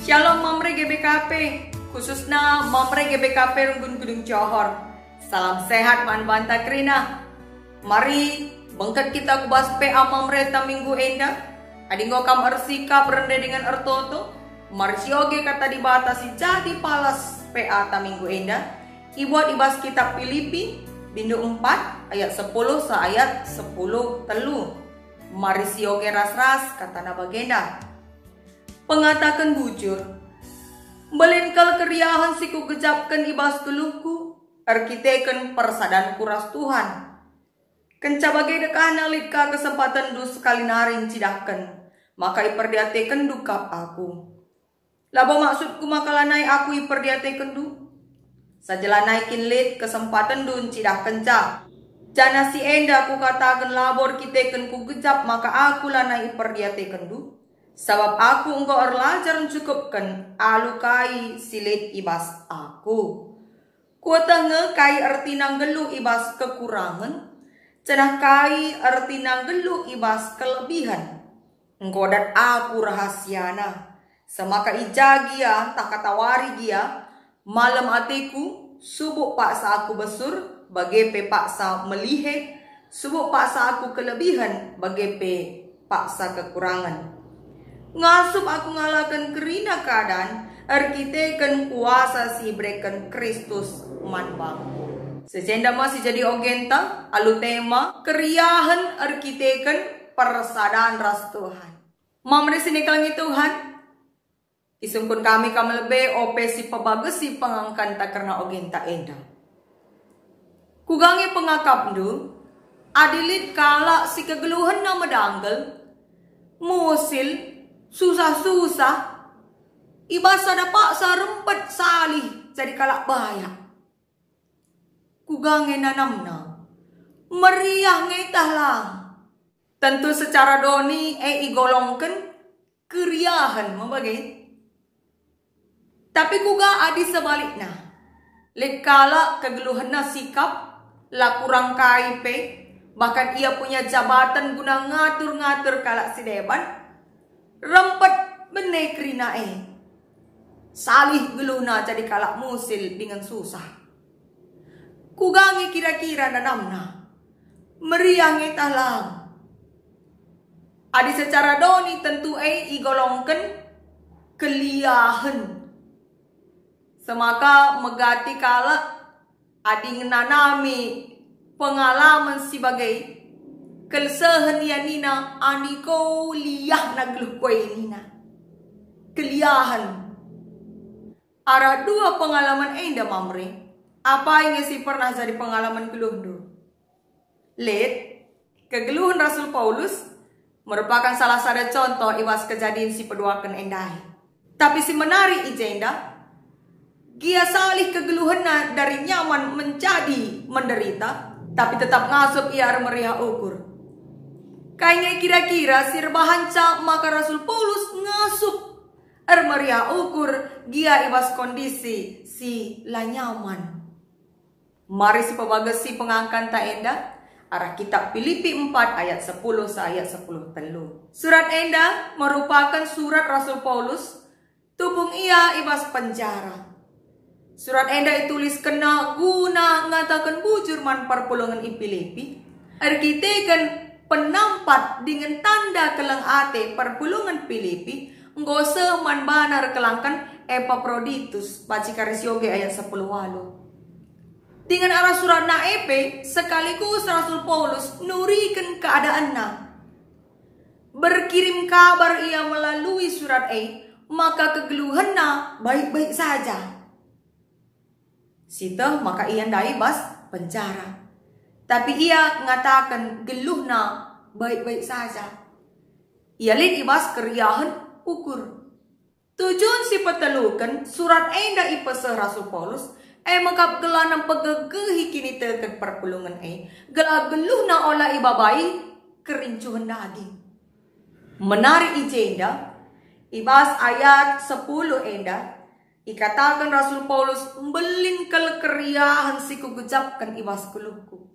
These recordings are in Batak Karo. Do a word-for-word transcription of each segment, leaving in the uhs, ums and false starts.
Shalom Mamre G B K P, khususna Mamre G B K P Runggun Gedung Johor. Salam sehat man banta kerina. Mari bengket kita ku bas P A Mamre ta minggu enda. Adi enggo kam ersikap rende dingen ertoto, mari sioge Kata Dibata si jadi palas P A ta minggu enda, ibuat i bas kitab Pilipi, bindu empat ayat sepuluh seh ayat sepuluh telu. Mari sioge ras-ras katana bagenda. Pengataken bujur. Mbelin kal keriahen si kugejapken i bas geluhku erkiteken persadanku ras Tuhan. Kenca bage dekahna lit ka kesempatenndu sekali nari ncidahken, maka iperdiatekenndu kap aku. Labo maksudku maka lanai aku iperdiatekenndu. Saja lanai kin lit kesempatenndu ncidahkenca. Janah si enda kukataken labo erkiteken kugejap maka aku lanai iperdiatekenndu, sabap aku enggo erlajar ncukupken alu kai si lit i bas aku. Kueteh nge kai ertina nggeluh i bas kekurangen, janah kai ertina nggeluh i bas kelebihen. Enggo dat aku rahasiana, semaka i ja gia ntah katawari gia, malem ateku, subuk paksa aku besur, bage pe paksa melihe, subuk paksa aku kelebihen, bage pe paksa kekurangen. Ngasup aku ngalaken kerina keadan erkiteken kuasa si ibereken Kristus man bangku. Sejenda me si jadi ogenta alu tema keriahen erkiteken persadan ras Tuhan. Mamre si nikelengi Tuhan, isungkun kami kam lebe ope si pebagesi pengangkanta kerna ogenta enda. Kuga nge pengakapndu, adi lit kalak si kegeluhenna medanggel, musil, susah-susah, i bas sada paksa rempet salih jadi kalak bayak. Kuga nge nanamna, meriah nge tah lang. Tentu secara doni e igolongken keriahen me bage. Tapi kuga adi sebalikna? Lit kalak kegeluhenna sikap, la kurang kai pe, bahkan ia punya jabatan guna ngatur-ngatur kalak si deban, rempet bene kerina e. Salih geluhna jadi kalak musil dingen susah. Kuga nge kira-kira nanamna? Meriah nge tah lang? Adi secara doni tentu e igolongken keliahen. Semaka megati kalak adi ngenanami pengalamen si bage, kelsehen ia nina, "Aniko liahna geluhku e," nina. Keliahen. Arah dua pengalamen enda Mamre, apai nge si pernah jadi pengalamen geluhndu? Lit, kegeluhen Rasul Paulus merupakan salah sada contoh i bas kejadin si peduaken endai. Tapi si menarik i jenda, gia salih kegeluhenna dari nyaman menjadi menderita, tapi tetap ngasup ia ermeriah ukur. Kai nge kira-kira si erbahanca maka Rasul Paulus ngasup ermeriah ukur gia i bas kondisi si la nyaman. Mari sipebagesi pengangkanta enda arah kitab Pilipi empat ayat sepuluh seh ayat sepuluh telu. Surat enda merupakan surat Rasul Paulus tupung ia i bas penjara. Surat enda ituliskenna guna ngataken bujur man perpulungen i Pilipi, erkiteken penampat dingen tanda keleng ate perpulungen Pilipi enggo seh man bana erkelangken Epaphroditus, banci kari sioge ayat sepuluh waluh. Dingen arah suratna e pe sekaligus Rasul Paulus nuriken keadaanna. Berkirim kabar ia melalui surat e maka kegeluhenna baik-baik saja. Siteh maka ia ndai bas penjara. Tapi ia ngataken geluhna baik-baik saja. Ia lit i bas keriahen ukur. Tujun si peteluken surat enda ipeseh Rasul Paulus, e mekap gelah nempegegehi kiniteken perpulungen e, gelah geluhna ola ibabai kerincuhen daging. Menarik i jenda, i bas ayat sepuluh enda, ikataken Rasul Paulus, "Mbelin kal keriahen si kugejapken i bas geluhku."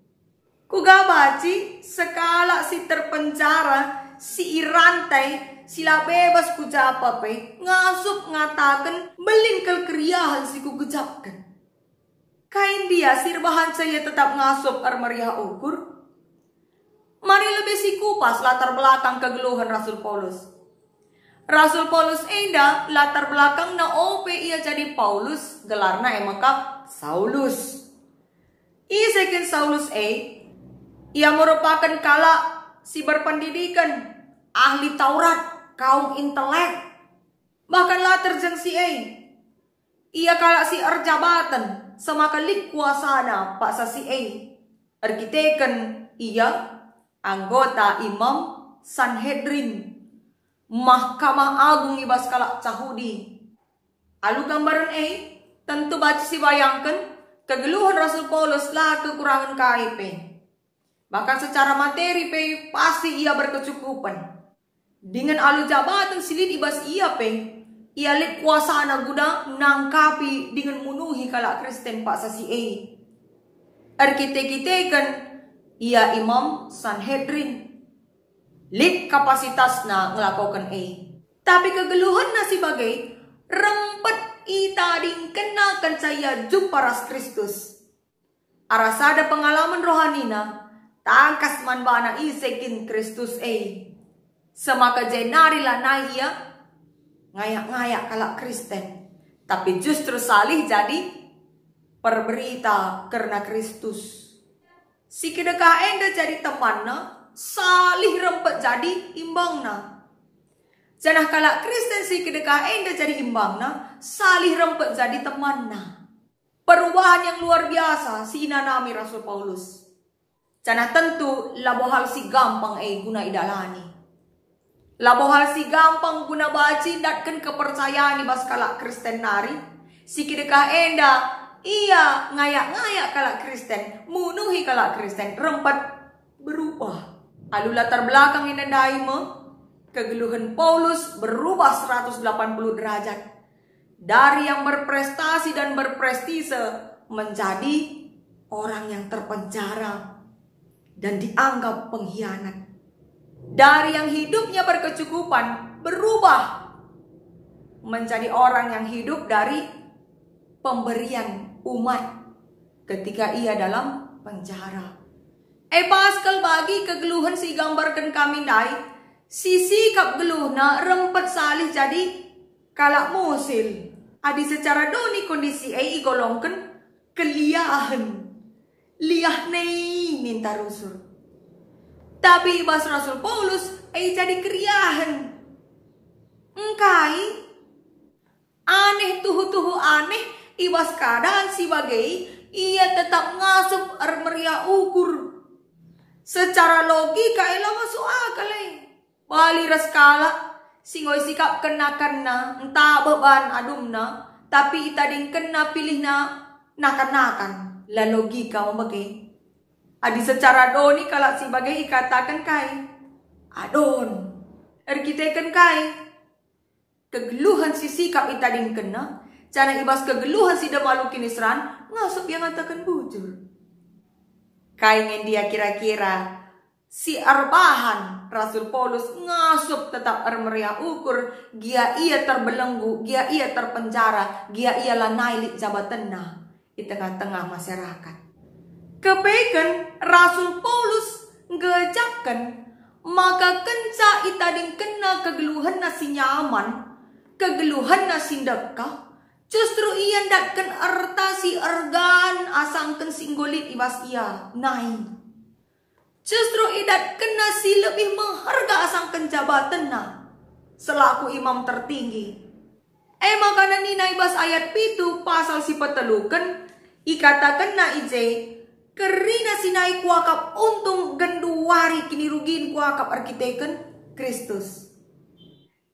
Kuga banci sekalak si terpenjara, si irantai, si la bebas ku japa pe ngasup ngataken, "Mbelin kal keriahen si kugejapken." Kai ndia si erbahanca ia tetap ngasup ermeriah ukur? Mari lebe sikupas latar belakang kegeluhen Rasul Paulus. Rasul Paulus enda latar belakangna ope ia jadi Paulus, gelarna e mekap Saulus. Ise kin Saulus e? Ia merupaken kalak si berpendidiken, ahli Taurat, kaum intelek. Bahkan la terjeng si e, ia kalak si erjabaten, semaka lit kuasana paksa si e. Erkiteken ia anggota Imam Sanhedrin, Mahkamah Agung i bas kalak Jahudi. Alu gambaren e, tentu banci sibayangken kegeluhen Rasul Paulus la kekurangen kai pe. Bahkan secara materi pe pasti ia berkecukupen. Dingen alu jabaten si lit i bas ia pe, ia lit kuasana guna nangkapi dingen munuhi kalak Kristen paksa si e. Erkite-kiteken ia Imam Sanhedrin, lit kapasitasna ngelakoken e. Tapi kegeluhenna si bage rempet itadingkenna kenca ia jumpa ras Kristus. Arah sada pengalamen rohanina, tangkas man bana ise kin Kristus e. Semaka jenari lanai ia ngayak-ngayak kalak Kristen, tapi justru salih jadi perberita kerna Kristus. Si kedekah enda jadi temanna, salih rempet jadi imbangna. Janah kalak Kristen si kedekah enda jadi imbangna, salih rempet jadi temanna. Perubahan yang luar biasa si inanami Rasul Paulus. Janah tentu labo hal si gampang e guna idalani. Labo hal si gampang guna banci ndatken kepercayan i bas kalak Kristen nari. Si kedekah enda, ia ngayak-ngayak kalak Kristen, munuhi kalak Kristen, rempet berubah. Alu latar belakang enda ndai me, kegeluhen Paulus berubah seratus delapan puluh derajat. Dari yang berprestasi dan berprestise menjadi orang yang terpenjara dan dianggap pengkhianat. Dari yang hidupnya berkecukupan berubah menjadi orang yang hidup dari pemberian umat ketika ia dalam penjara. E, pas kal bagi kegeluhen si igambarken kami ndai, si sikap geluhna rempet salih jadi kalak musil. Adi secara doni kondisi e igolongken keliahen, liah nei minta rusur. Tapi i bas Rasul Paulus e jadi keriahen. Engkai? Aneh, tuhu-tuhu aneh, i bas keadaan si bage ia tetap ngasup ermeriah ukur. Secara logika e la masuk akal e. Bali ras kalak si enggo isikapken nakanna, ntabeh ban adumna, tapi itadingkenna pilihna nakan-nakan. La logika me bage. Adi secara doni kalak si bage ikataken kai? Adon. Erkiteken kai? Kegeluhen si sikap itadingkenna, janah i bas kegeluhen si dem alu kiniseran ngasup ia ngataken bujur. Kai nge ndia kira-kira si erbahan Rasul Paulus ngasup tetap ermeriah ukur, gia ia terbelenggu, gia ia terpenjara, gia ia lanai lit jabatenna i tengah-tengah masyarakat? Kepeken Rasul Paulus ngejapken maka kenca itadingkenna kegeluhenna si nyaman, kegeluhenna si ndekah, justru ia ndatken erta si ergan asangken si enggo lit i bas ia nai. Justru idatkenna si lebih meherga asangken jabatenna selaku imam tertinggi. E maka nina i bas ayat pitu pasal si peteluken, ikatakenna i je, "Kerina si nai kuakap untung, genduari kinirugin kuakap erkiteken Kristus."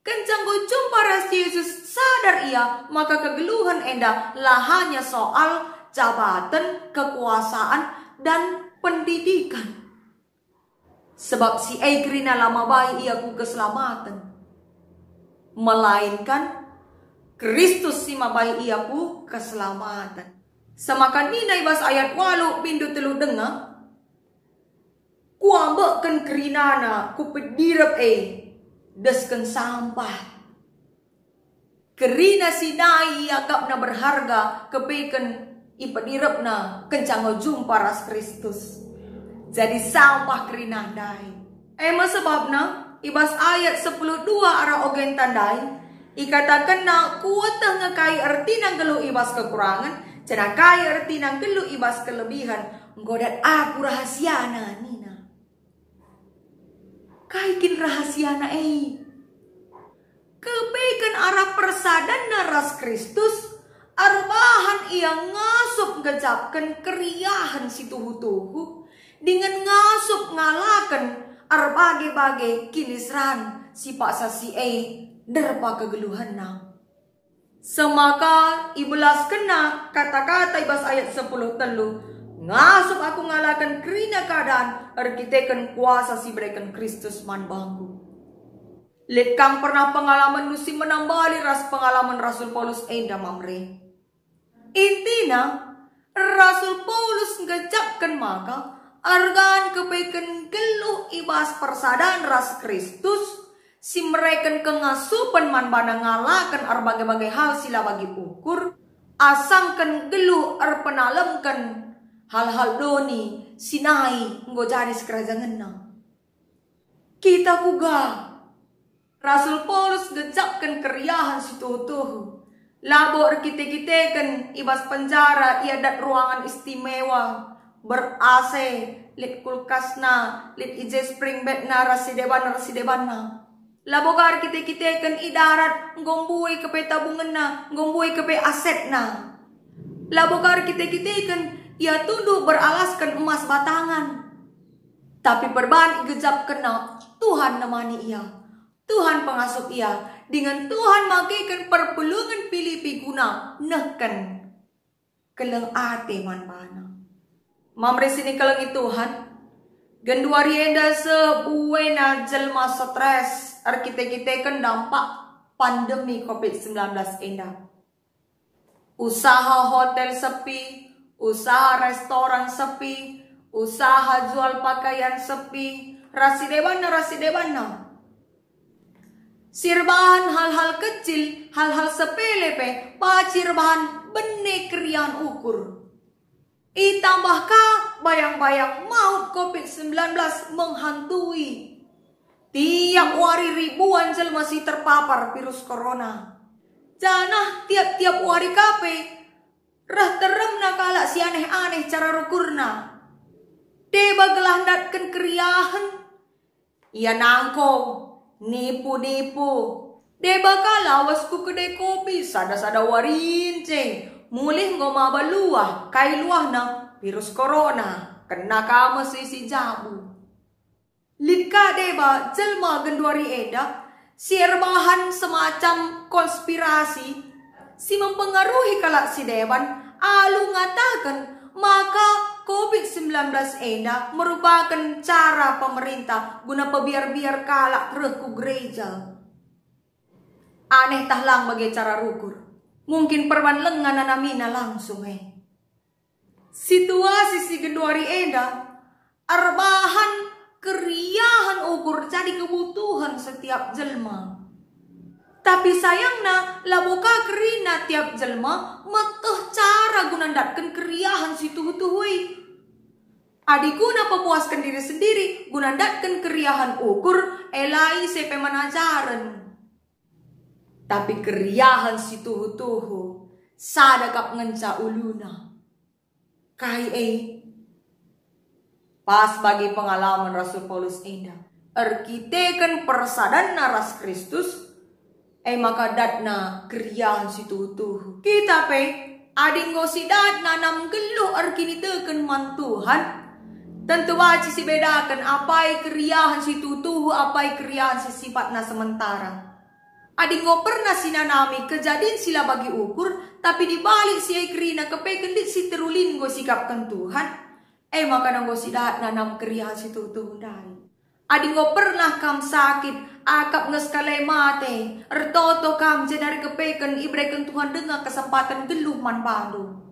Kenca enggo jumpa ras Jesus, sadar ia maka kegeluhen enda la hanya soal jabaten, kekuasaan, dan pendidikan. Sebab si e kerina la mabai ia ku keselamaten, melainkan Kristus si mabai ia ku keselamaten. Semaka nina i bas ayat walu bindu telu denga, "Kuambekken kerinana ku pedirep e, Desken sampah. Kerina si ndai iakapna berharga kepeken ipedirepna kenca enggo jumpa ras Kristus. Jadi sampah kerina ndai. E me sebabna, i bas ayat sepuluh dua arah ogenta ndai, ikatakenna, "Kueteh nge kai ertina nggeluh i bas kekurangen, janah kai ertina nggeluh i bas kelebihen, enggo dat aku rahasiana," nina. Kai kin rahasiana e? Kepeken arah persadanna ras Kristus, erbahan ia ngasup nggejapken keriahen si tuhu-tuhu, dingen ngasup ngalaken erbage-bage kiniseran si paksa si e nerpa kegeluhenna. Semaka ibelaskenna kata-kata i bas ayat sepuluh telu, "Ngasup aku ngalaken kerina keadaan erkiteken kuasa si ibereken Kristus man bangku." Lit kam pernah pengalamenndu si menambali ras pengalamen Rasul Paulus enda, Mamre? Intina, Rasul Paulus nggejapken maka ergan kepeken nggeluh i bas persadan ras Kristus, si mereken kengasupen man bana ngalaken erbage-bage hal si la bagi ukur, asangken nggeluh erpenalemken hal-hal doni si nai enggo jadi sikerajangenna. Kita kuga? Rasul Paulus ngejapken keriahen si tuhu-tuhu. Labo erkite-kiteken i bas penjara ia dat ruangan istimewa, ber-A C, lit kulkasna, lit i je spring bedna ras si deban ras si debanna. Labo ka erkite-kiteken i darat enggo mbue kepe tabungenna, enggo mbue kepe asetna. Labo ka erkite-kiteken ia tunduh beralasken emas batangan. Tapi perban igejapkenna, Tuhan nemani ia. Tuhan pengasup ia, dingen Tuhan makeken perpulungen Pilipi guna nehken keleng ate man bana. Mamre si ikelengi Tuhan, genduari enda seh buena jelma stres erkite-kiteken dampak pandemi covid sembilan belas enda. Usaha hotel sepi, usaha restoran sepi, usaha jual pakaian sepi, ras si debanna, ras si debanna. Si erbahan hal-hal kecil, hal-hal sepele pe, banci erbahan bene keriahen ukur. Itambah ka bayang-bayang maut covid sembilan belas menghantui. Tiap wari ribuan jelma si terpapar virus corona. Janah tiap-tiap wari ka pe reh teremna kalak si aneh-aneh cara rukurna. Deba gelah ndatken keriahen, ia nangko, nipu-nipu. Deba ka lawes ku kedai kopi sada-sada wari nce, mulih enggo maba luah, kai luahna? Virus corona, kena ka me si jabu. Lit ka deba jelma genduari enda si erbahan semacam konspirasi si mempengaruhi kalak si deban alu ngataken maka covid sembilan belas enda merupaken cara pemerintah guna pebiar-biar kalak reh ku gereja. Aneh tah lang bage cara rukur. Mungkin perban lenga nanamina langsung e. Situasi si genduari enda erbahan keriahen ukur jadi kebutuhen setiap jelma. Tapi sayangna, labo ka kerina tiap jelma meteh cara guna ndatken keriahen si tuhu-tuhu e. Adi guna pepuasken diri sendiri guna ndatken keriahen ukur, e la ise pe man ajaren. Tapi keriahen si tuhu-tuhu sada kap ngenca uluna. Kai e? Pas bagi pengalaman Rasul Paulus enda. Erkiteken persadanna ras Kristus, e maka datna keriahen si tuhu-tuhu. Kita pe, adi enggo sidat nanam nggeluh erkiniteken man Tuhan, tentu banci sibedaken apai keriahen si tuhu-tuhu, apai keriahen si sifatna sementara. Adi enggo pernah sinanami kejadin si la bagi ukur, tapi dibalik si e kerina kepeken lit si terulin enggo sikapken Tuhan, e maka enggo sidat nanam keriahen si tuhu-tuhu ndai. Adi enggo pernah kam sakit, akap nge sekalai mate, ertoto kam jenari kepeken ibereken Tuhan denga kesempaten nggeluh man bandu.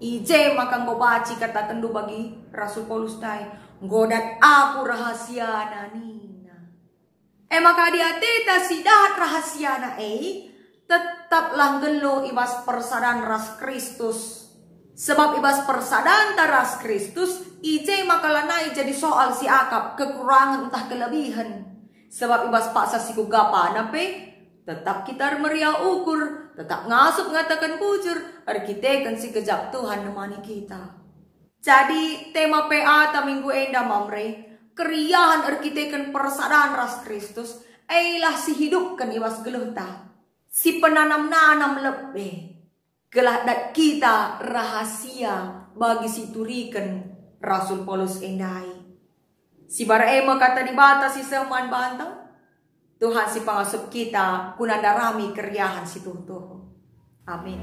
I je maka enggo banci katakenndu bagi Rasul Paulus ndai, "Enggo dat aku rahasiana," nina. E maka adi ateta si dahat rahasiana e, tetaplah nggeluh i bas persadan ras Kristus. Sebab i bas persadanta ras Kristus, i je maka lanai jadi soal si akap kekurangen ntah kelebihen. Sebab i bas paksa si kuga pana pe, tetap kita ermeriah ukur, tetap ngasup ngataken bujur, erkiteken si gejap Tuhan nemani kita. Jadi, tema P A ta minggu enda, Mamre, keriahen erkiteken persadan ras Kristus, e lah si hidupken i bas geluhta, si penanam-nanam lebe, gelah dat kita rahasia bagi si ituriken Rasul Paulus endai. Si bara e me kata Dibata si seh man banta, Tuhan si pengasup kita guna ndarami keriahen si tuhu-tuhu. Amin.